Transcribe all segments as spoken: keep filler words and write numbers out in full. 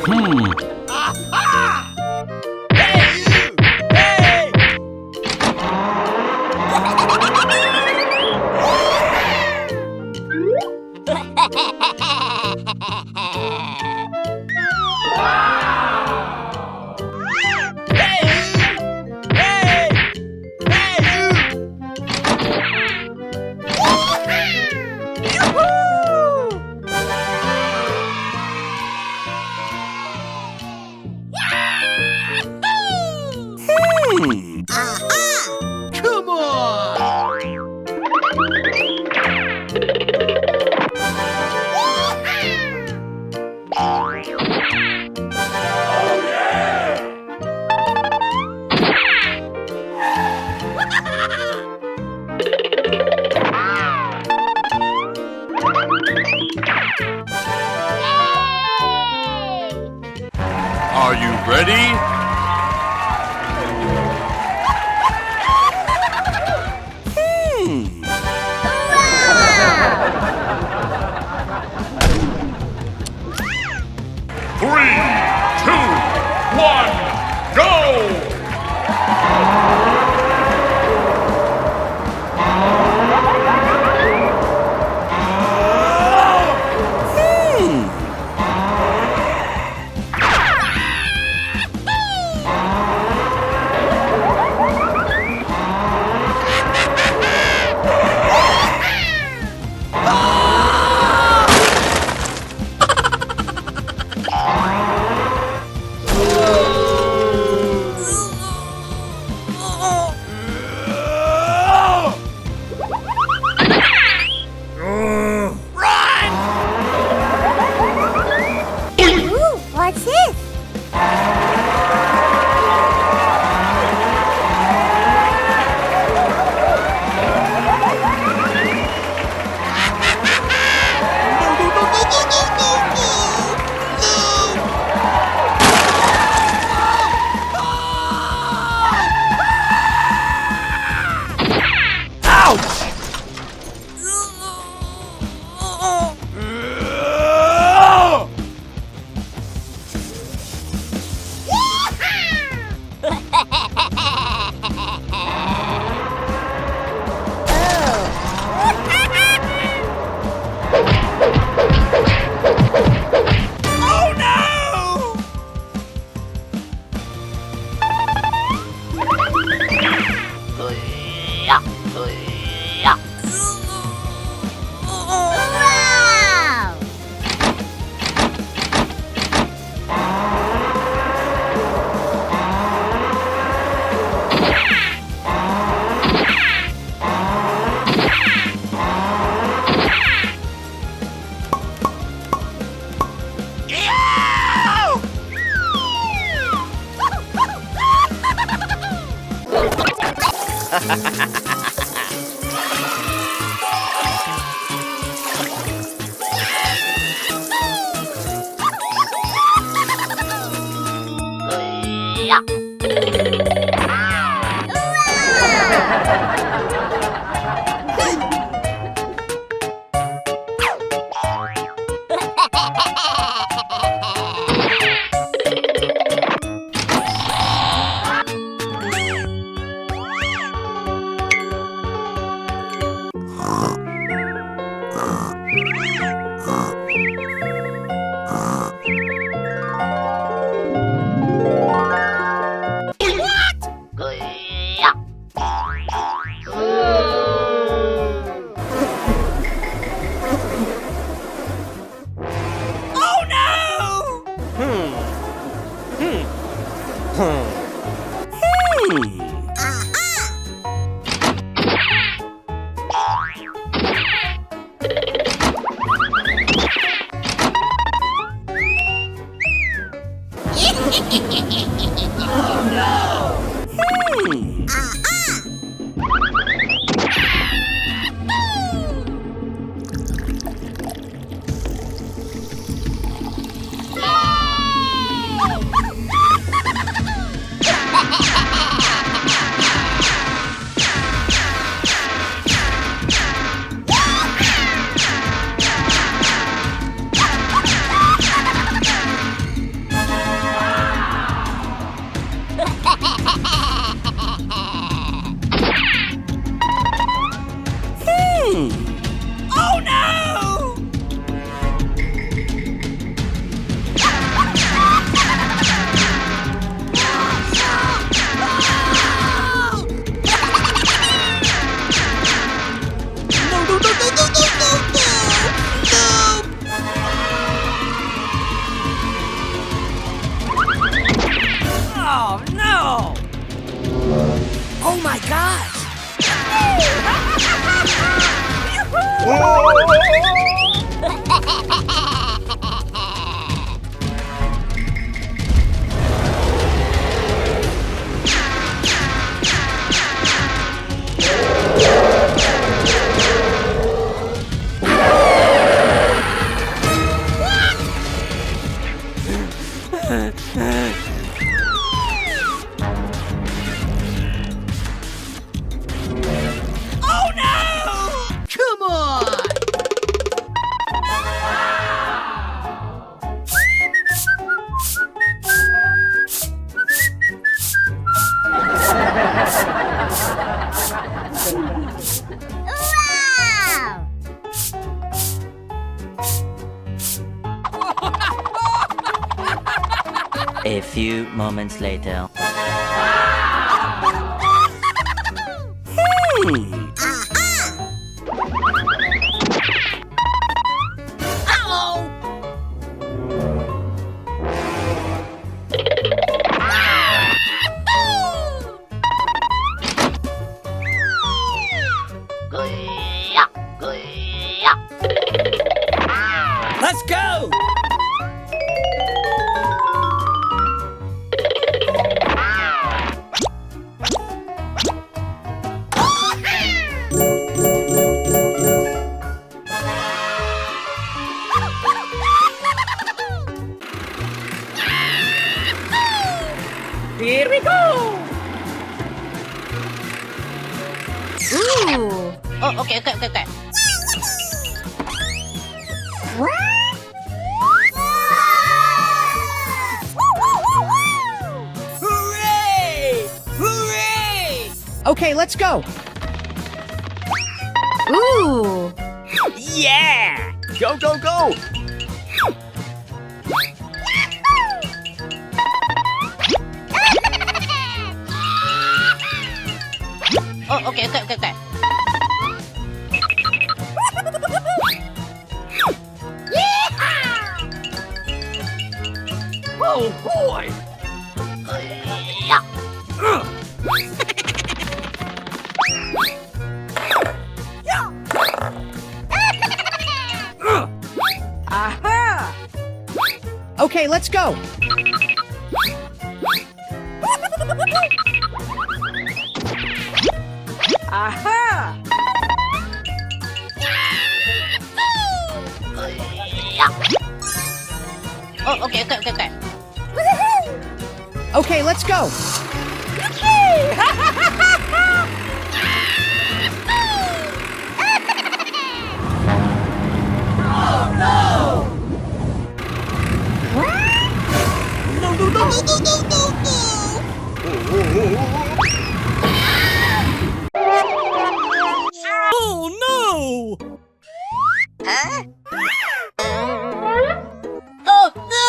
Hmm. Hmm. Aha! Come on! Are you ready? Hmm. Three, two, one, go! Hmm. Run! Ooh, what's this? Ouch! Oh no! Oh no! Hmm. Hmm. Hmm. Hmm. Aha! Oh no! Come on! Wow! A few moments later. Hmm. Let's go! Here we go! Ooh. Oh, okay, okay, okay, okay. Hooray! Hooray! Okay, let's go. Ooh. Yeah! Go, go, go! Oh, okay, okay, okay, okay. Oh, boy! Aha! Okay, let's go. Aha! Oh, okay, okay, okay, okay. Okay, let's go. Oh, no! No, no, no, no, no, no, no, no! Oh, no! Huh? Oh, no!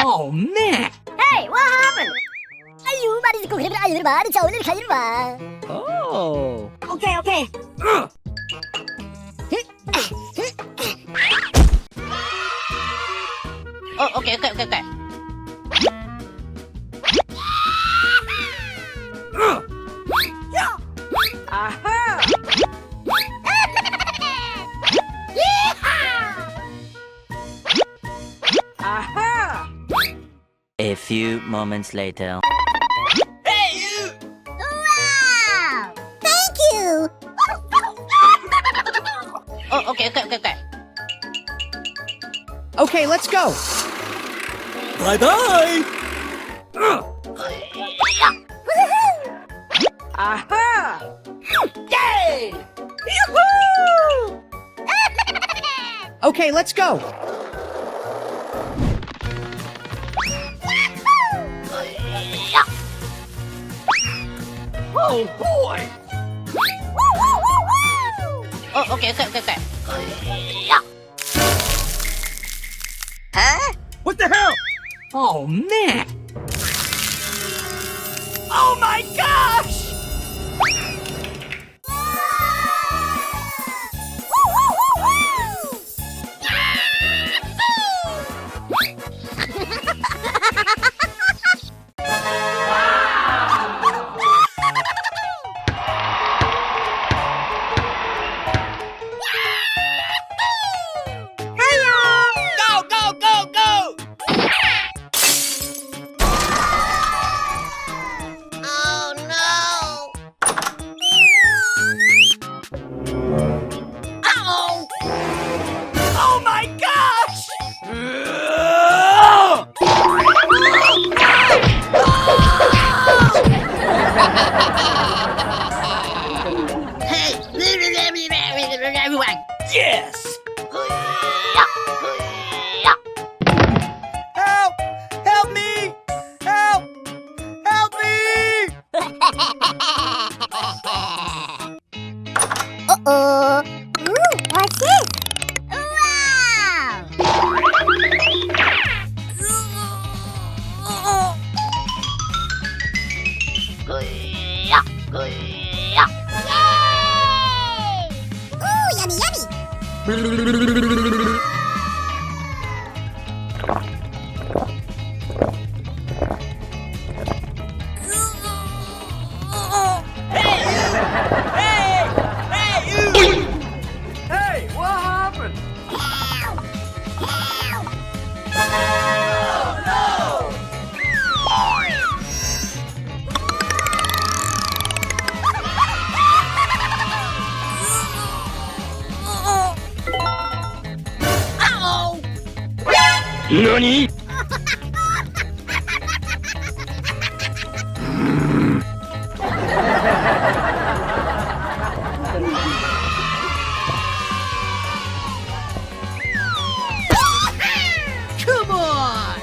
Oh, man! Hey, what happened? Ayu, mari ko kira ayu, mari chau, mari khayu, mari. Oh. Okay, okay. Oh, okay, okay, okay, okay. Aha! Aha! A few moments later. Wow! Thank you! Oh, okay, okay, okay, okay. Okay, let's go. Bye-bye. Aha! Yay! Yoo-hoo! Okay, let's go. Oh, boy! Oh, okay, okay, okay, okay. Huh? What the hell? Oh, man! Oh my gosh! Hey, what happened? Nani? Come on!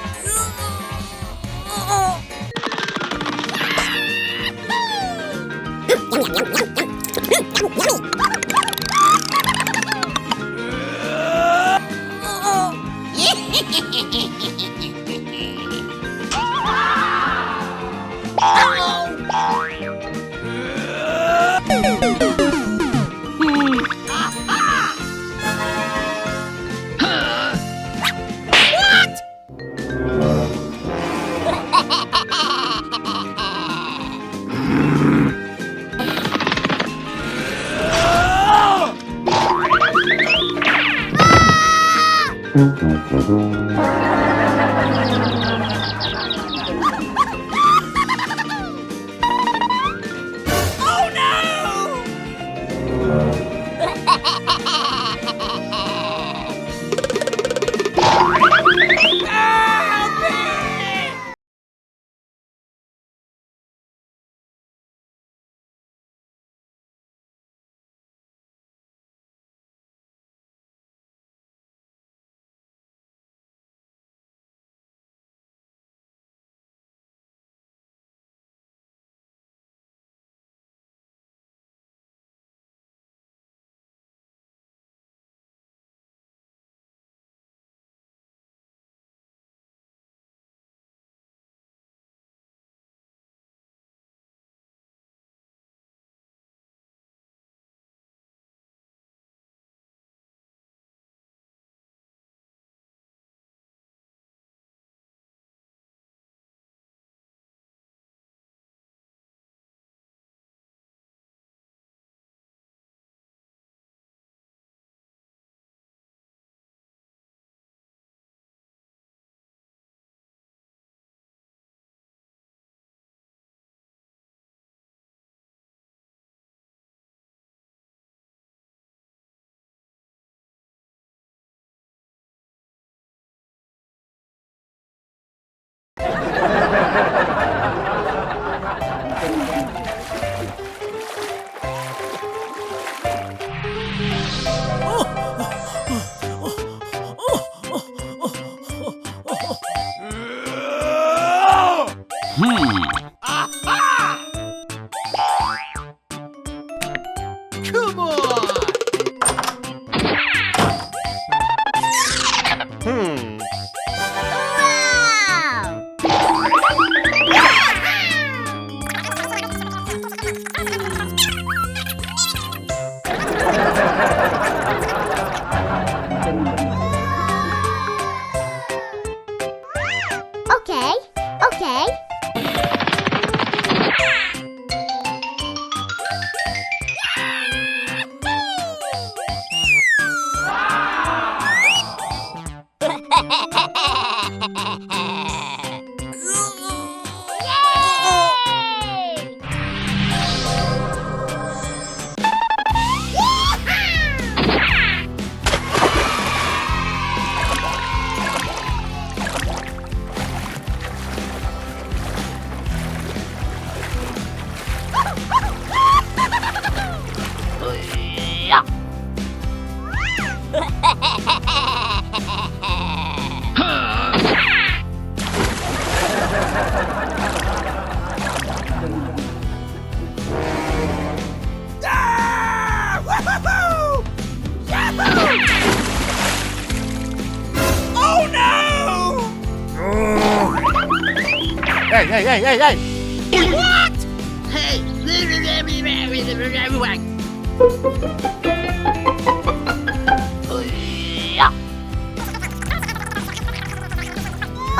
Hmm. Aha! Come on! Hmm. Wow! Okay, okay. Ah! Woohoo! Yahoo! Oh no! Hey, hey, hey, hey, hey! What? Hey! Everyone!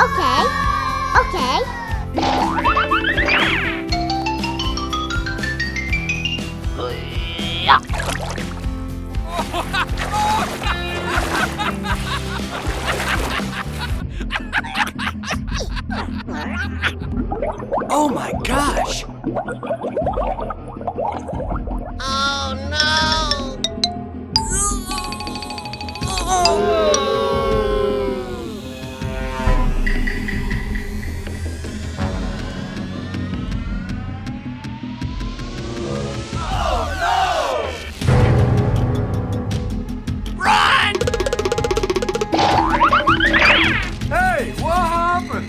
Okay, okay. Oh my gosh! Oh no! Run! Hey, what happened?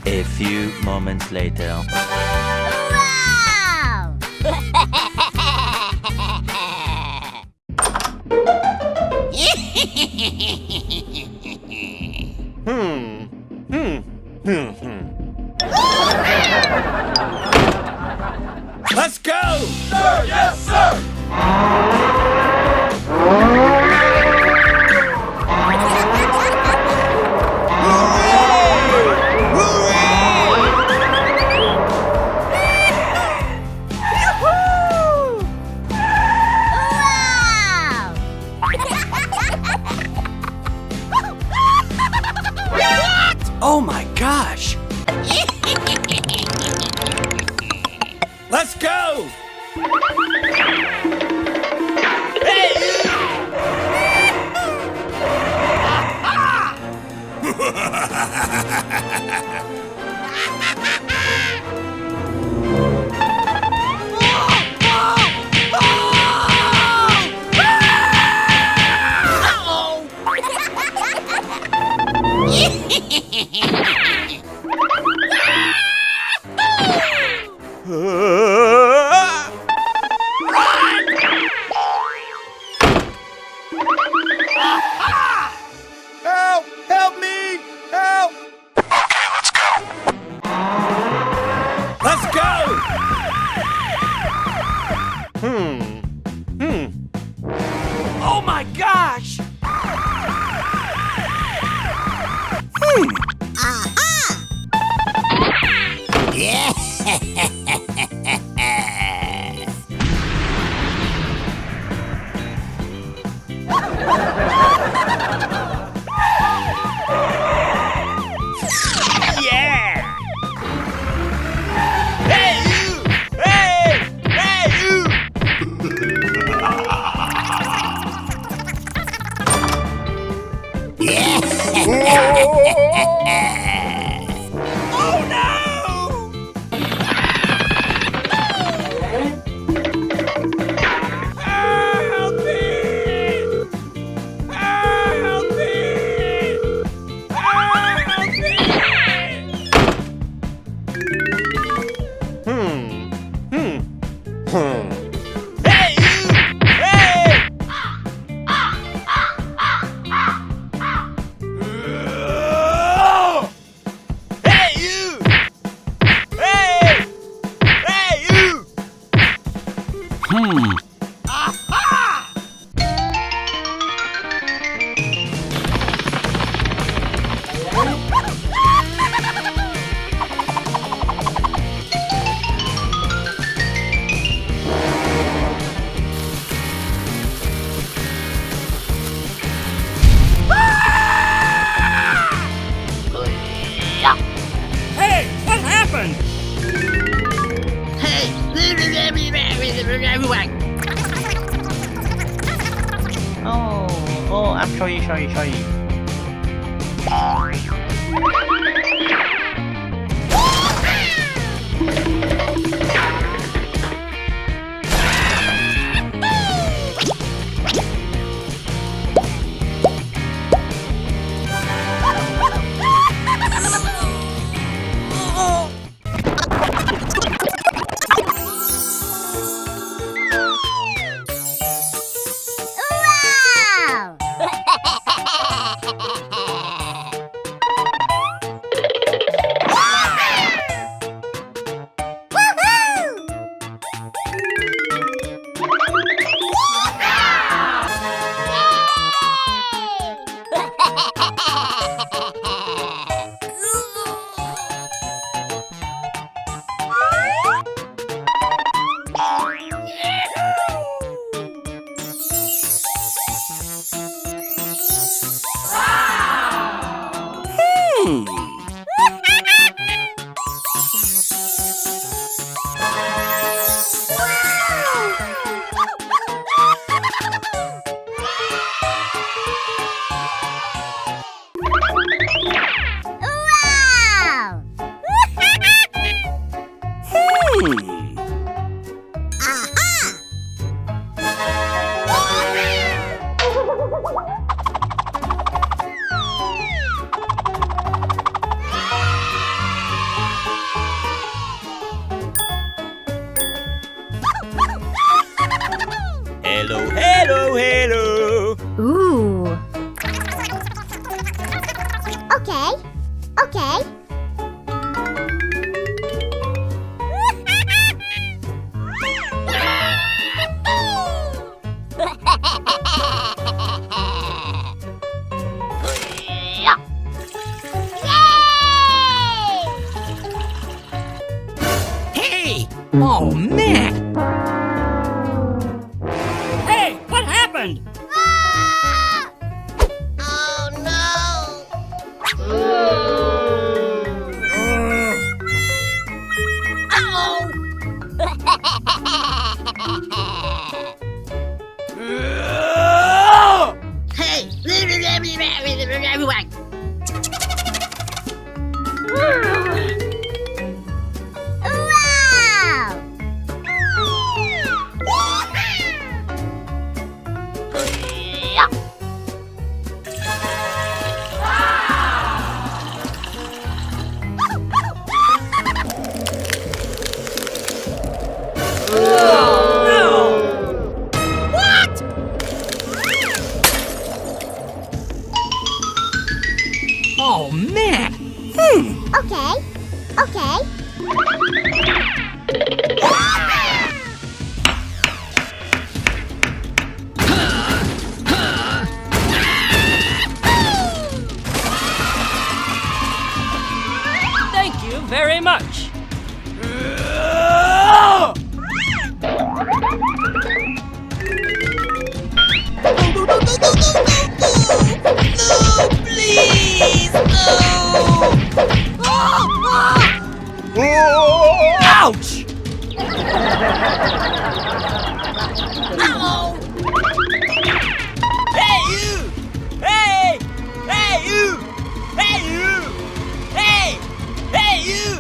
A few moments later. Wow! Hmm. Hmm. Hmm. Hmm. Let's go! Sir, yes, sir! Yoo-hoo! Wow! Oh my gosh! Let's go! Help! Help me! Help! Okay, let's go! Let's go! Hmm. Hmm. Oh my gosh! Hmm. Aha! Yeah! Yeah! Hey, you! Hey! Hey, you! Oh, no! Help me! Help me! Help me! Hmm. Hmm. Hmm. Hey, you! Hey! Soi, soi, soi. Hmm. Wow! Hmm. Aha! Hello, hello, hello. Ooh. Okay, okay. Hey! Oh, man! Hey, what happened? Ah! Oh, no! Uh-oh! Hey! Wow! What? Oh, man. Hmm. Okay. Okay. Thank you very much. No, no, no, no, no, no, no! No, please, no! Ah, ah! Ouch! Ow! Hey, you! Hey! Hey, you! Hey, you! Hey! Hey, you!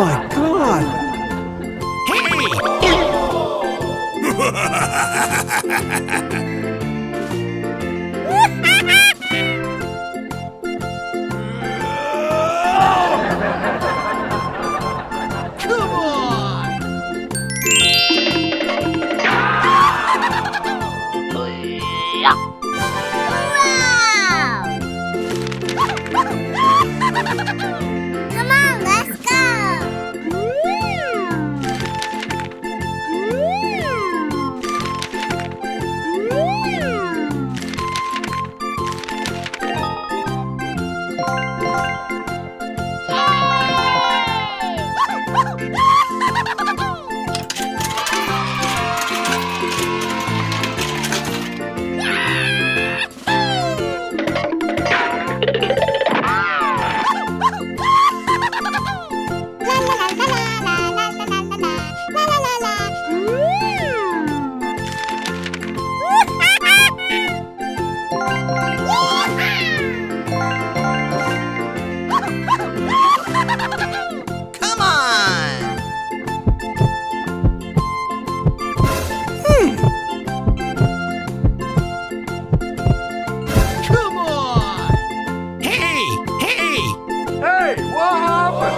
My God! Hey! Come on! Wow! Come on, let's go! Come on! Hmm. Come on! Hey! Hey! Hey, what happened?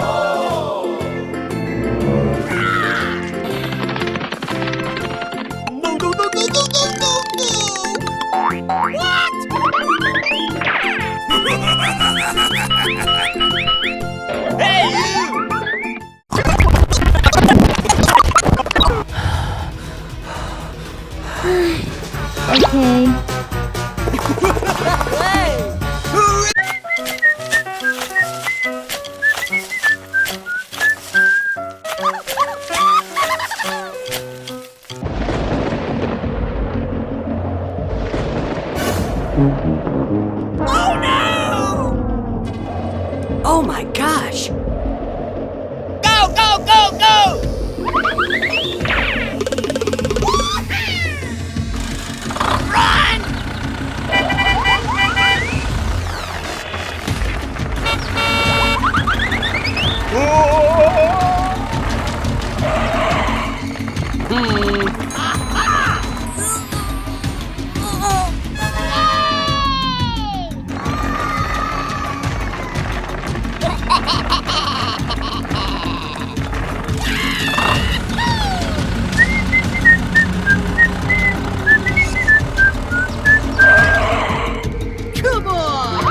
No, no, no, no. What? Hey, you! Okay. Oh no! Oh my gosh! Go, go, go, go! Run! Come on!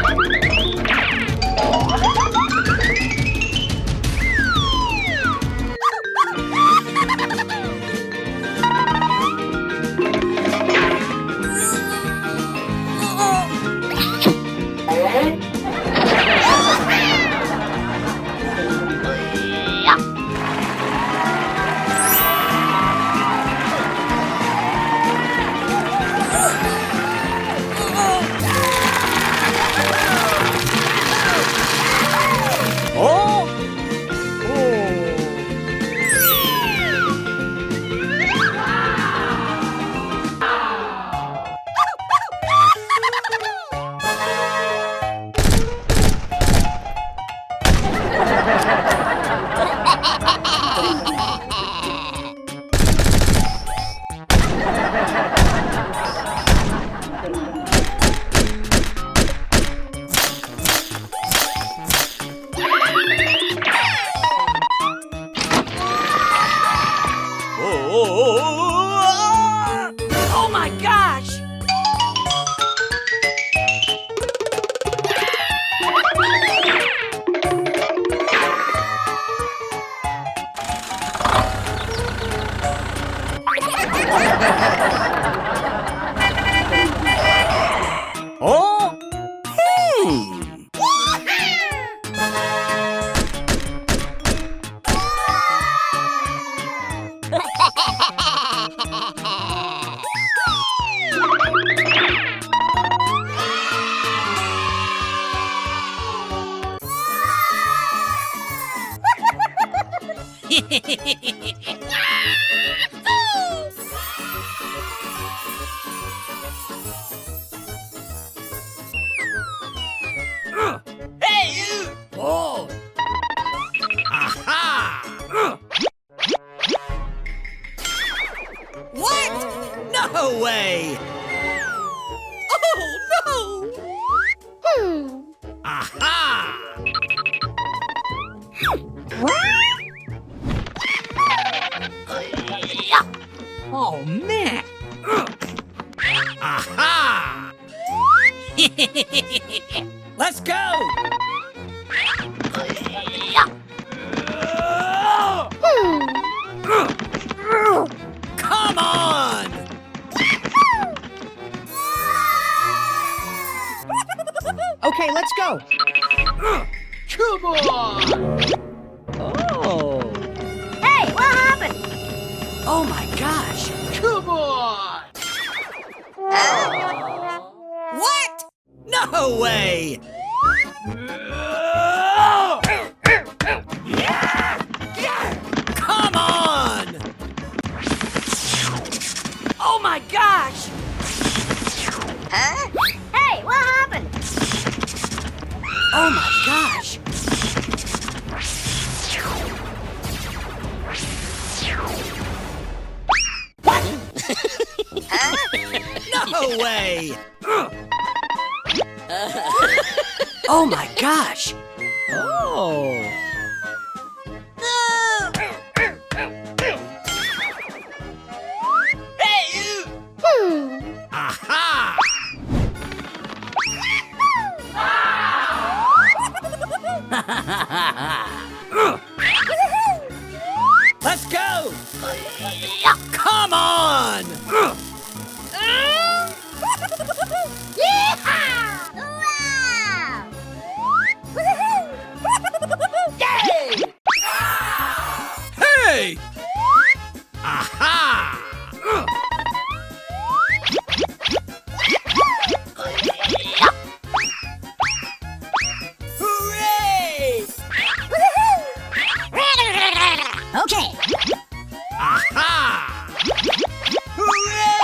Oh my gosh! Oh? Hmm. Hey, you! Oh! Aha! What? No way! Oh, no! Hmm. Aha! Oh, man! Aha! Let's go! Come on! Okay, let's go. Come on! Oh. Hey, what happened? Oh my gosh! Come on! What? No way! Come on! Oh my gosh! Huh? Hey, what happened? Oh my gosh! What? Huh? No way! Oh my gosh! Oh! Aha! Let's go! Come on! Yeehaw! Wow! Woohoo! Yay! Hey! Aha! Hooray! Woohoo! Okay. Aha! Hooray!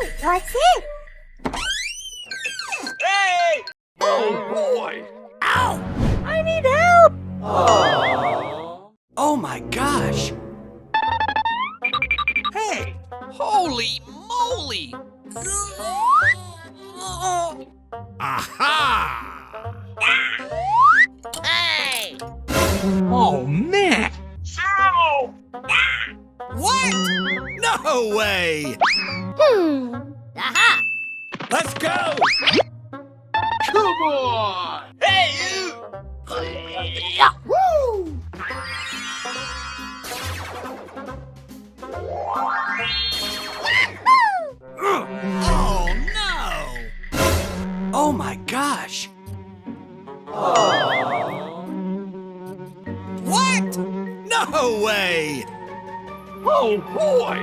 What's it? Hey! Oh, boy! Ow! I need help! Oh my gosh! Hey! Holy moly! Aha! Hey! Oh, man! Ow! What? No way! Hmm. Aha! Let's go! Come on! Hey, you! Woo! Oh, no! Oh, my gosh! What? No way! Oh, boy!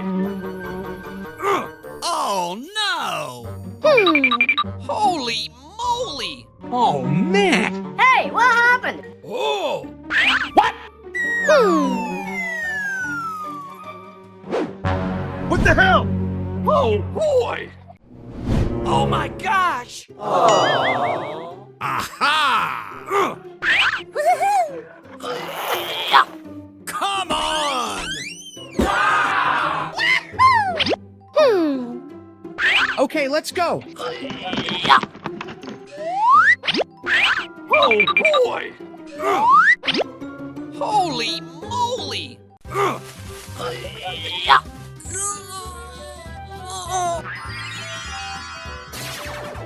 Oh, no! Hmm. Holy moly! Oh, man! Hey, what happened? Oh! What? Hmm. What the hell? Oh, boy! Oh my gosh! Aha! Come on! Hmm. Okay, let's go. Oh boy! Holy moly!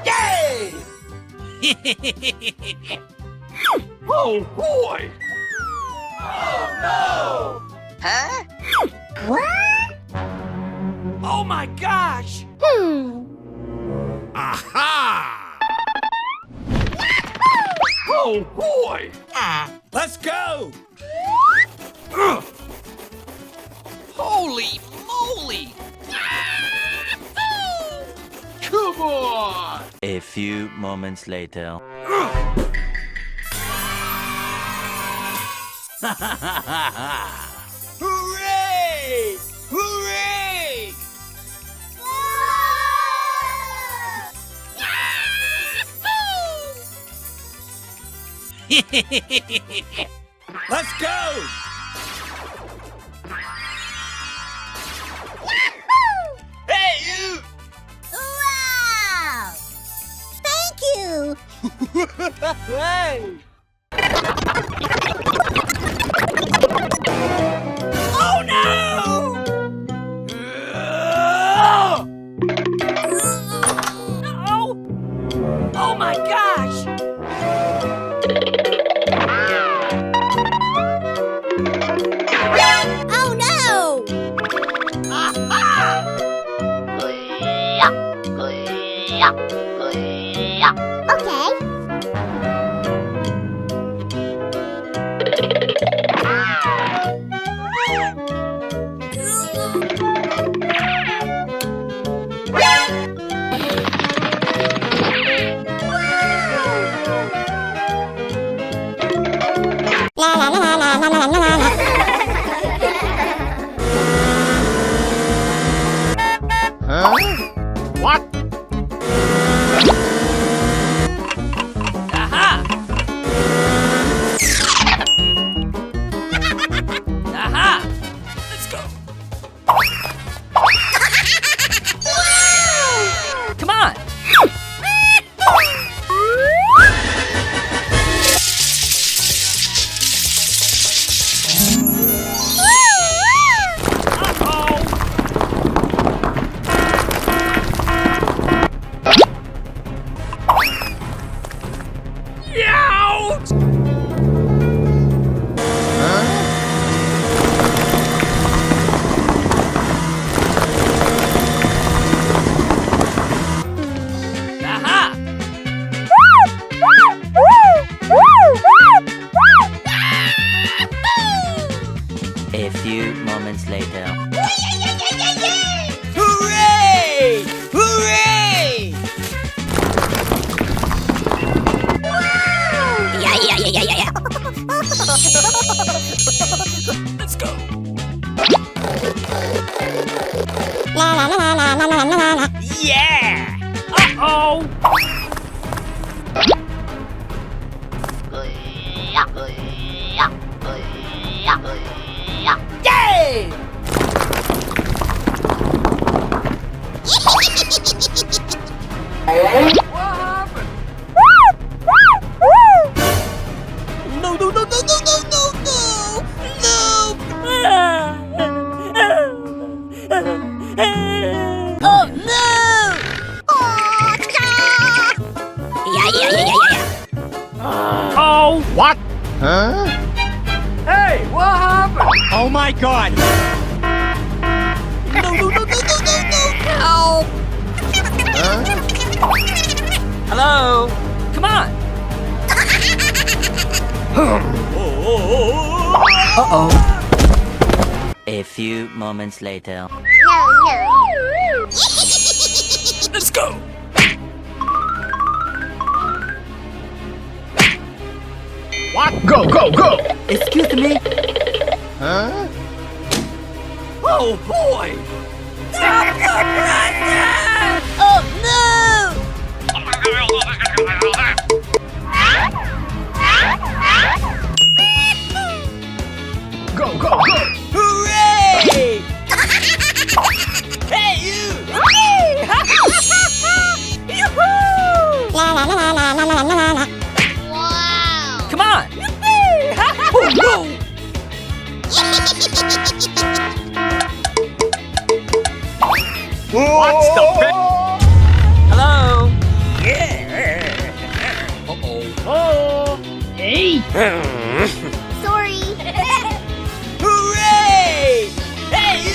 Yay! Oh boy! Oh no! Huh? What? Oh my gosh! Hmm. Aha! Oh boy! Ah. Let's go! Holy moly! Come on! A few moments later. Hooray! Hooray! Let's go! Hey, you! Wow! Thank you! Hey! Oh, no! Oh! Oh my gosh! Oh no! Aha! Okay. Huh? What? Aha! Aha! Let's go! Come on! Aha! A few moments later. Hooray! Hooray! Let's go! Yeah! Uh-oh! Yay! What happened? No, no, no, no, no, no, no, no! No! Oh, no! Oh, yeah, yeah, yeah, yeah, yeah. Oh, what? Huh? Hey, what happened? Oh my God! No, no, no, no, no, no, no! Help! Huh? Hello? Come on! Uh-oh. A few moments later. No, no. Let's go! What? Go, go, go! Excuse me? Huh? Oh, boy! Stop the presses! Oh, no! Go, go, go! Hooray! Hey, you! Yoo-hoo! Wow! Come on! Oh, no! What's the bi- Hello? Yeah! Uh-oh. Oh! Hey! Sorry. Hooray! Hey, you!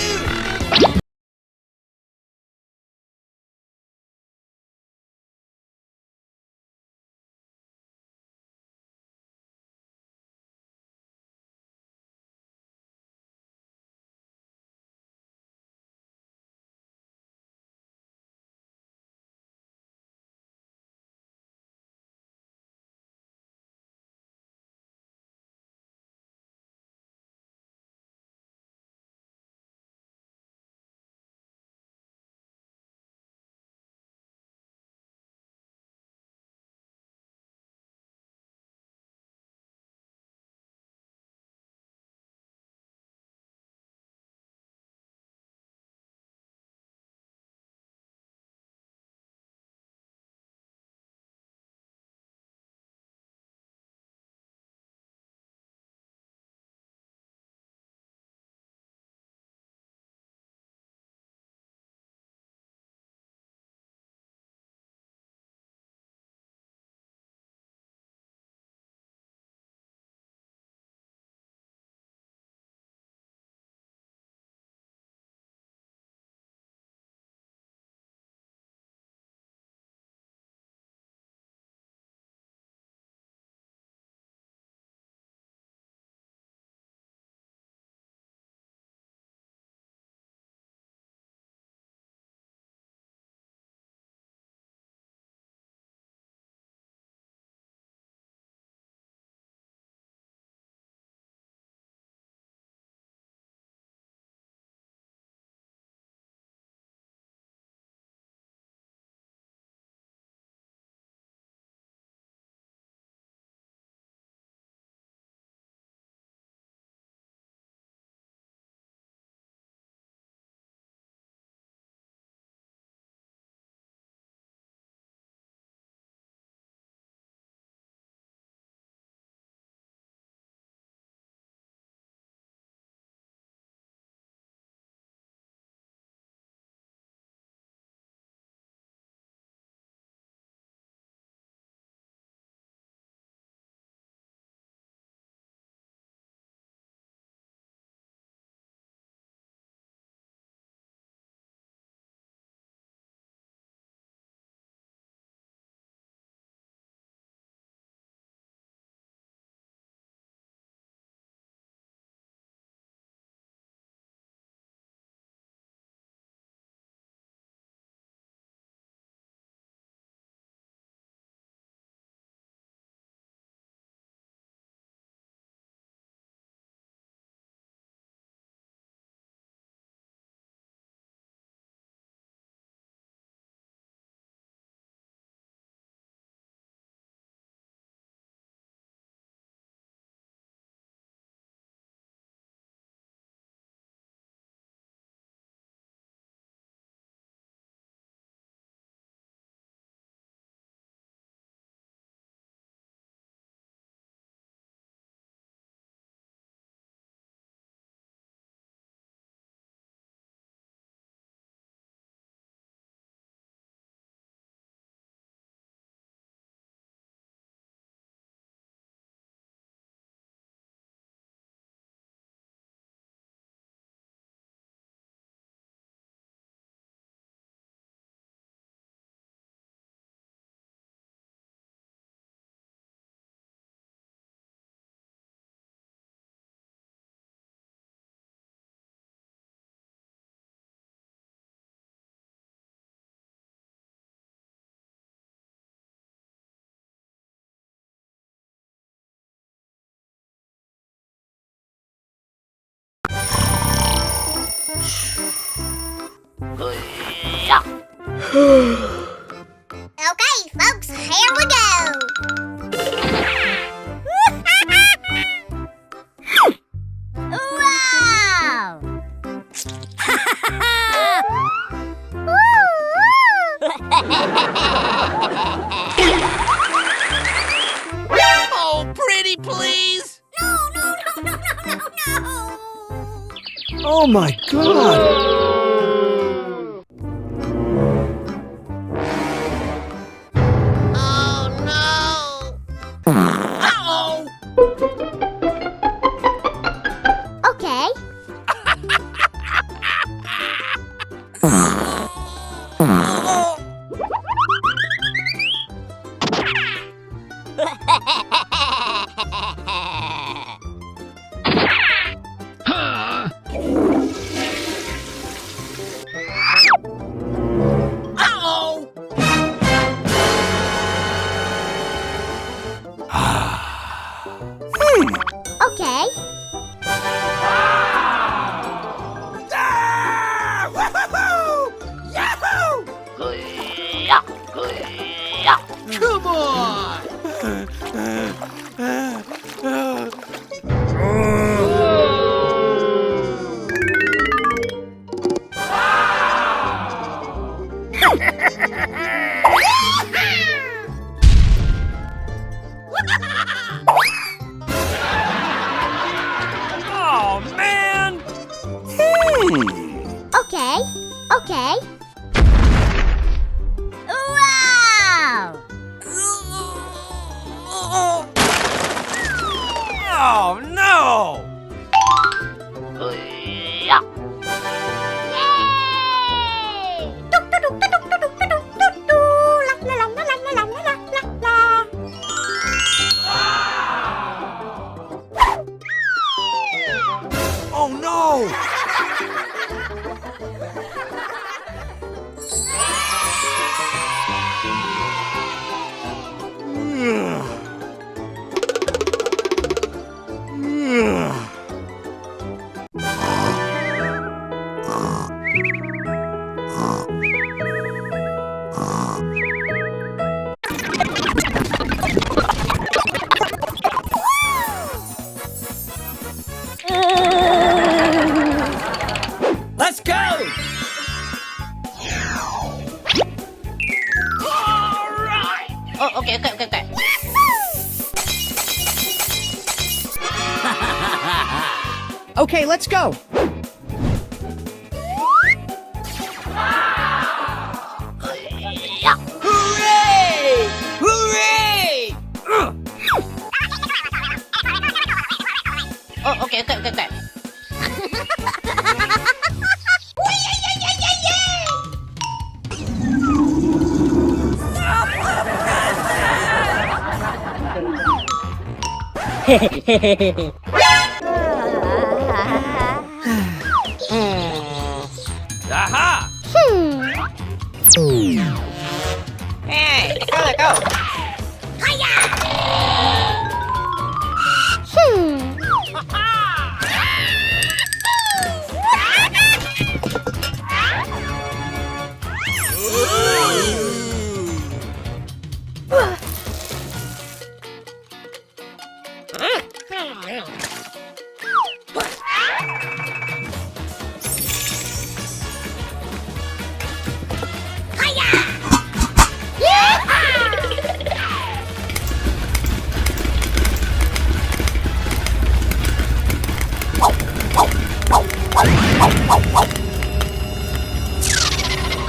Okay, folks, here we go. Wow! Oh, pretty please! No, no, no, no, no, no, no! Oh my God! Oh, no! Uh-oh! Okay. Uh-oh! Hmm. Okay. Ah! Woohoo! Yahoo! Come on! Oh, man! Hmm. Okay, okay. Wow! Oh, no! Yay! Oh, no! Let's go! All right! Oh, okay, okay, okay, okay. Okay, let's go. Hooray! Hooray! Oh, okay, okay, okay, okay. Aha! Hmm. Hey, go, go. Hiya! Hmm.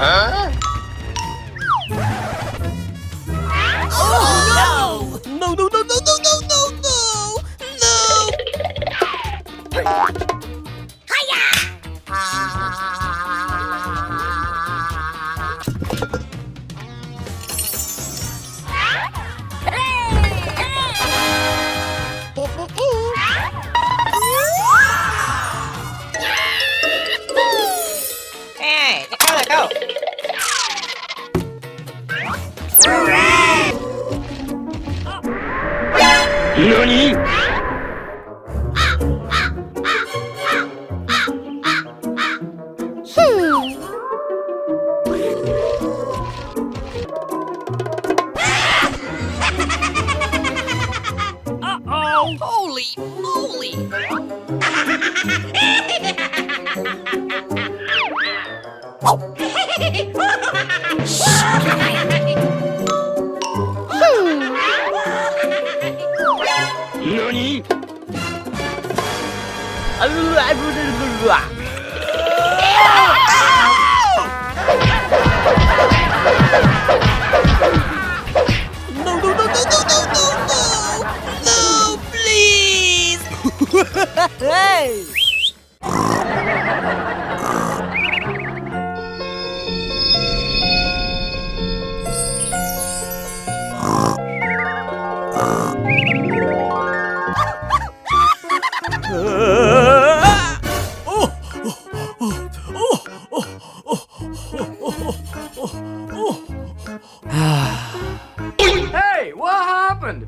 Huh? Oh, no! No, no, no! No! Hey, let go, let go. Nani? Hmm. Nani? No, no, no, no, no, no, no, no! No, please! Hey! Hey, what happened?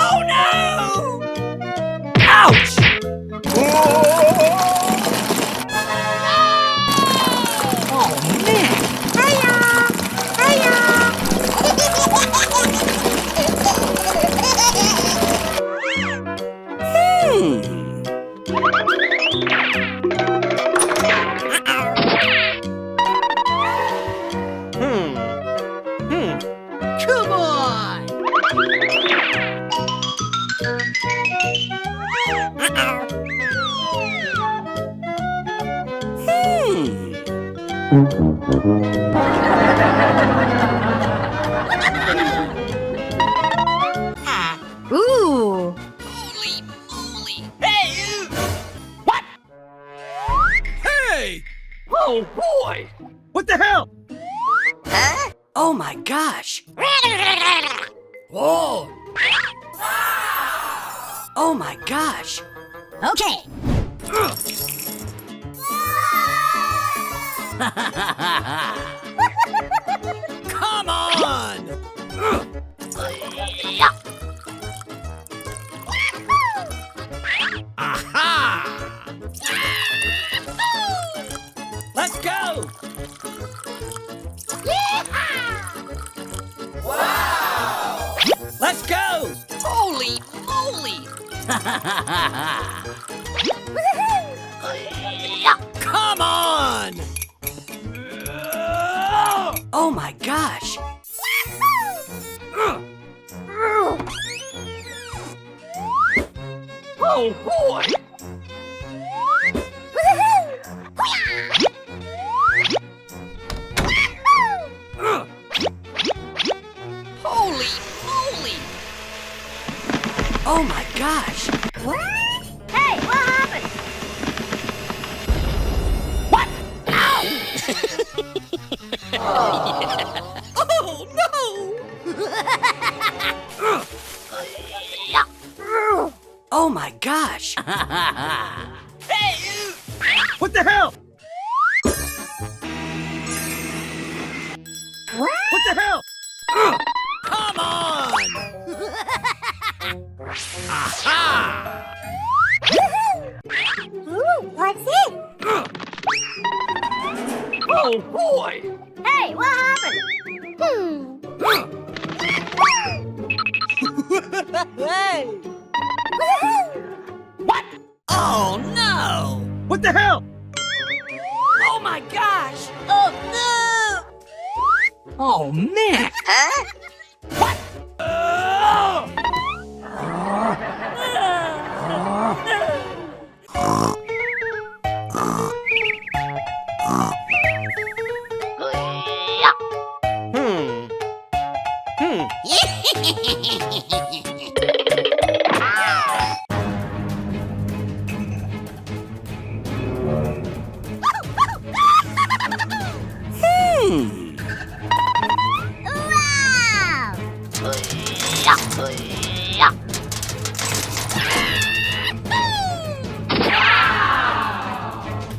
Oh, no! Ouch! Oh, man! Hiya! Hiya! Hmm. Hmm. Hmm. Come on! Hmm. Ooh. Holy moly! Hey, you! What? Hey! Oh, boy! What the hell? Huh? Oh my gosh! Whoa! Oh my gosh! Okay. Come on! Aha! Let's go! Yeehaw! Wow! Let's go! Holy moly! Woohoo! Come on! Oh my gosh! Oh, boy! Holy moly! Oh my gosh! What? Hey, what happened? What? Ow! Oh, no! Oh my gosh! Hey! What the the hell? What? What the hell? Come on! Aha! Ooh, what's it? Oh, boy! Hey, what happened? Hmm. Hey! What? Oh, no! What the hell? Oh, my gosh! Oh, no! Oh, man! Huh? What? Hmm. Hmm. Hmm. Wow!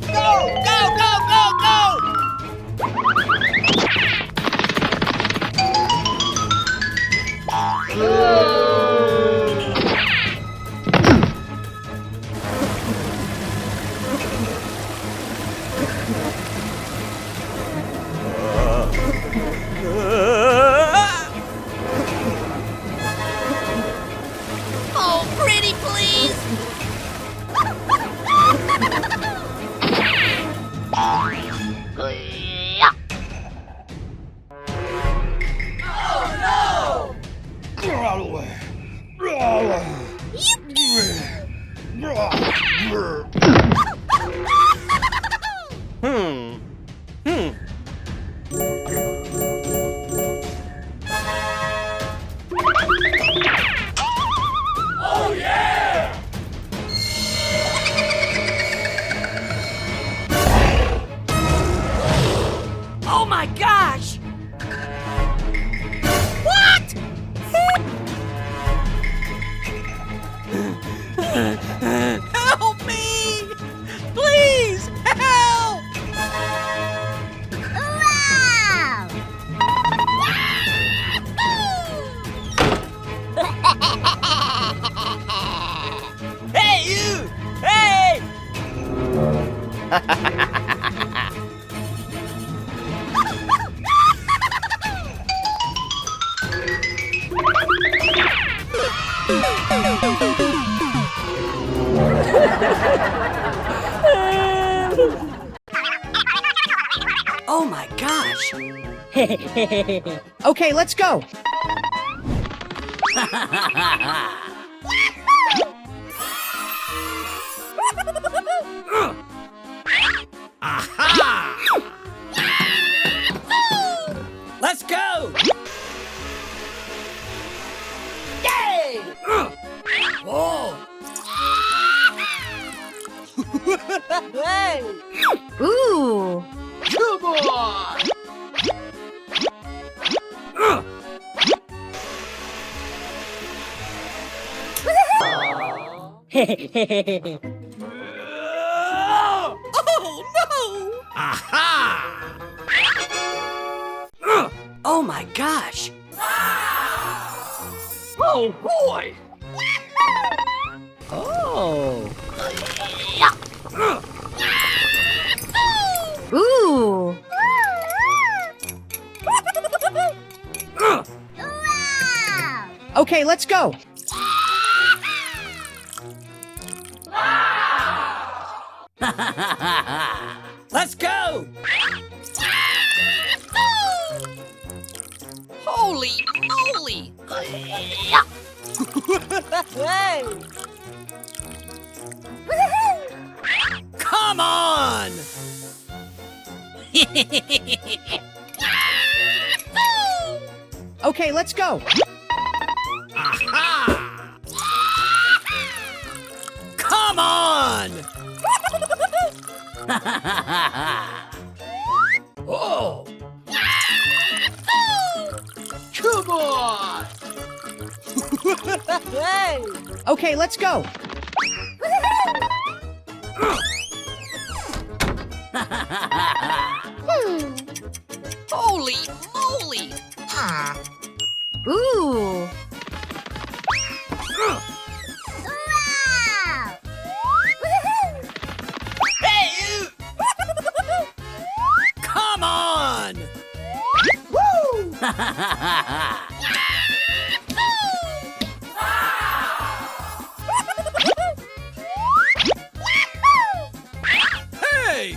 Go, go, go, go, go! Oh, pretty please! Hmm. Hmm. Oh, yeah! Oh my gosh! What? Help me! Please, help! Wow! Hey, you! Hey! Oh my gosh! Okay, let's go! Aha! Let's go! Yay! Oh! Hey! Ooh! Come on! Oh, no! Aha! Oh my gosh! Oh, boy! Oh. Ooh. Wow. Okay, let's go. Let's go! Holy moly! Hey! Come on! Okay, let's go. Aha! Come on! Oh! Come on! Hey! Okay, let's go. Hmm. Holy moly! Ooh. Wow! Hey! Come on! Woo! Hey!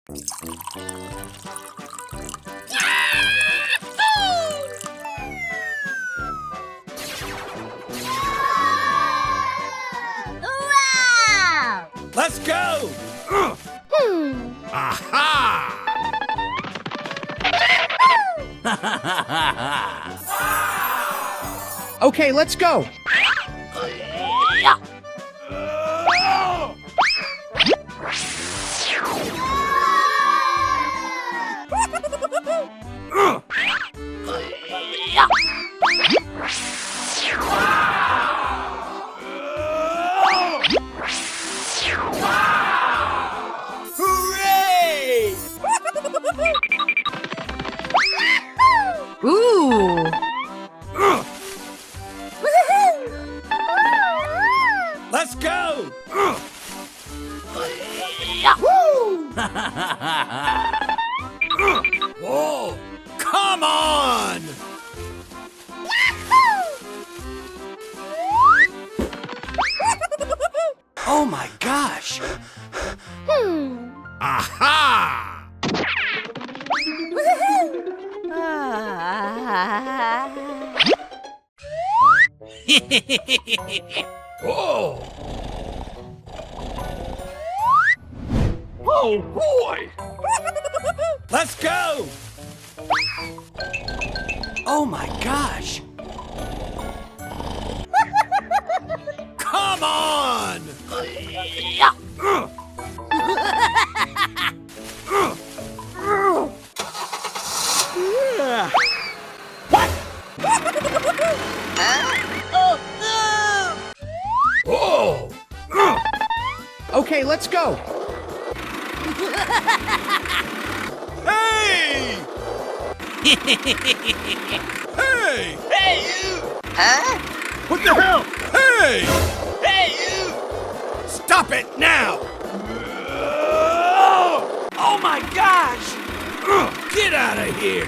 Wow! Let's go! Hmm. Aha! Okay, let's go! Hooray! Ooh. Let's go! Woo! Whoa! Come on! Oh my gosh! Hmm. Aha! Ah. Oh! Oh boy! Let's go! Oh my gosh! Come on! What? Oh, no! Oh! Okay, let's go. Hey! Hey! Hey, you! Huh? What the hell? Hey! Hey, you! Stop it now! Oh my gosh! Get out of here!